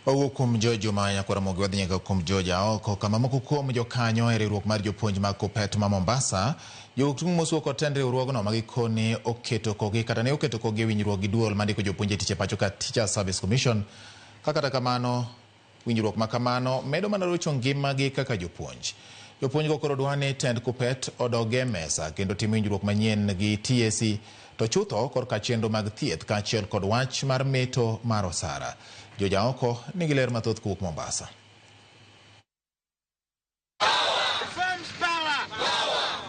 Owuok kuom George Juma Nyakwaramogi wadhi nyaka kuom George Aoko kama moko kuom jokanyo e riwruok mar jopuonj mag KUPPET ma Mombasa jowuok tung' mosuo kod tend riwruogno ma gikone oketo kogi kata ne oketo kogi e winjruok gi duol mandiko jopuonj e tich e pacho ka Teachers Service Commission. Ka kata kamano winjruok ma kamano medo mana rocho ngimagi kaka jopuonj. Jopuonjgo koro dwa ni tend KUPPET odog e mesa kendo tim winjruok manyien gi TSC to chutho korka chenro mag thieth kaachiel kod wach mar meto mar osara. George Aoko nigi ler mathoth kowuok Mombasa.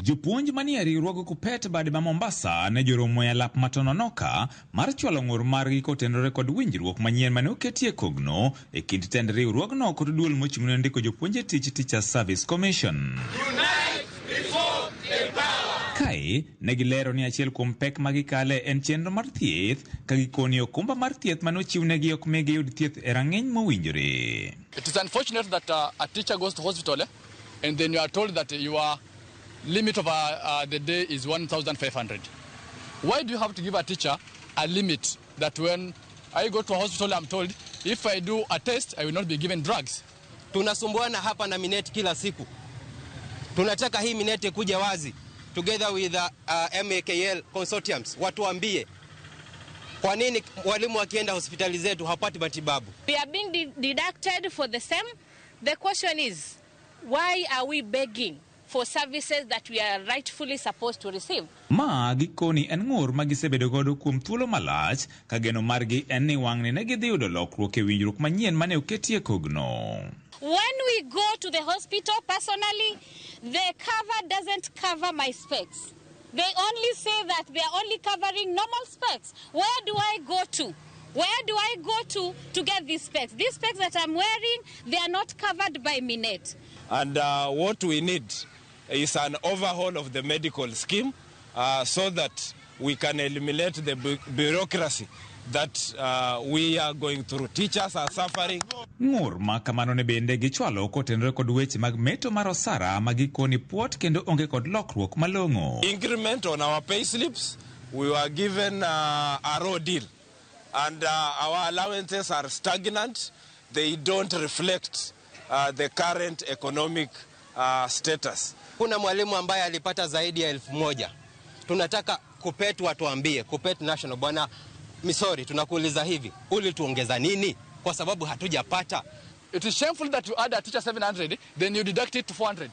Jopuonj manie riwruog KUPPET bade ma Mombasa ne joromo e alap ma Tononoka mar chwalo ng'ur margi kotenore kod winjruok manyien mane oketie kogno e kind tend riwruogno kod duol mochung'ne ndiko jopuonj e tich Teachers Service Commission. Kae ne gilero ni achiel kuom pek ma gikale en chenro mar thieth ka gikoni okumba mar thieth mane ochiwnegi ok mi giyud thieth e rang'iny mowinjore. It is unfortunate that a teacher goes to hospital and then you are told that your limit of the day is 1,500. Why do you have to give a teacher a limit that when I go to a hospital I'm told if I do a test I will not be given drugs? Tunasumbuana hapa na Minet kila siku. Tunataka hii Minet kuja wazi together with MAKL consortiums watuambie kwa nini walimu wakienda hospitali zetu hawapati matibabu. We are being deducted for the same. The question is, why are we begging for services that we are rightfully supposed to receive? Ma gikoni en ng'ur ma gisebedo godo kuom thuolo malach ka geno margi en ni wang'ni ne gidhi yudo lokruok e winjruok manyien mane oketie kogno. When we go to the hospital, personally, the cover doesn't cover my specs. They only say that they are only covering normal specs. Where do I go to? Where do I go to get these specs? These specs that I'm wearing, they are not covered by Minet. And what we need is an overhaul of the medical scheme so that we can eliminate the bureaucracy that we are going through. Teachers are suffering. Ng'ur ma kamano ne bende gichwalo kotenore kod weche mag meto mar osara ma gikoni puot kendo onge kod lokruok malong'o. Increment on our pay slips, we were given a raw deal. And our allowances are stagnant. They don't reflect the current economic status. Kuna mwalimu ambaye alipata zaidi ya 1,000. Tunataka KUPPET watuambie, KUPPET National, bwana Misori, tunakuuliza hivi, ulituongeza nini? Kwa sababu hatujapata. It is shameful that you add a teacher 700, then you deduct it to 400.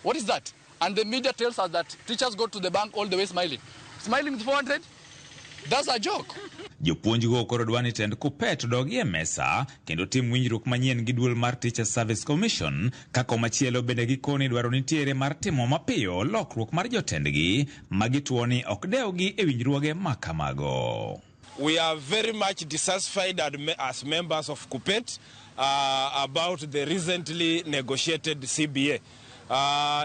What is that? And the media tells us that teachers go to the bank all the way smiling. Smiling with 400? That's a joke. Jopuonj go koro dwa ni tend KUPPET odogi e mesa kendo tim winjruok manyien gi duol mar Teachers Service Commission ka komachielo bende gikoni dwaro nitiere mar timo mapiyo lokruok mar jotendgi ma gituo ni ok dewgi e winjruoge ma kamago. We are very much dissatisfied as members of KUPPET about the recently negotiated CBA.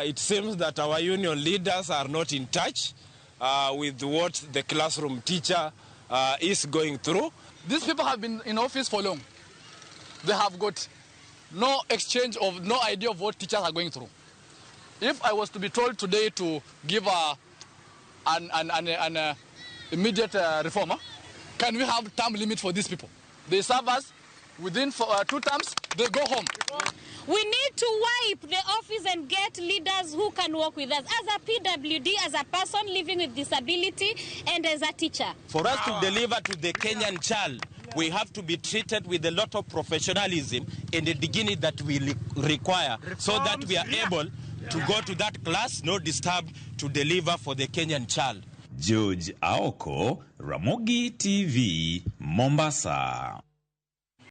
It seems that our union leaders are not in touch with what the classroom teacher is going through. These people have been in office for long. They have got no exchange of, no idea of what teachers are going through. If I was to be told today to give an immediate reform, can we have term limit for these people? They serve us within for, 2 terms, they go home. We need to wipe the office and get leaders who can work with us. As a PWD, as a person living with disability, and as a teacher. For us to deliver to the Kenyan child, we have to be treated with a lot of professionalism and the dignity that we require, so that we are able to go to that class, no disturbed, to deliver for the Kenyan child. George Aoko, Ramogi TV, Mombasa.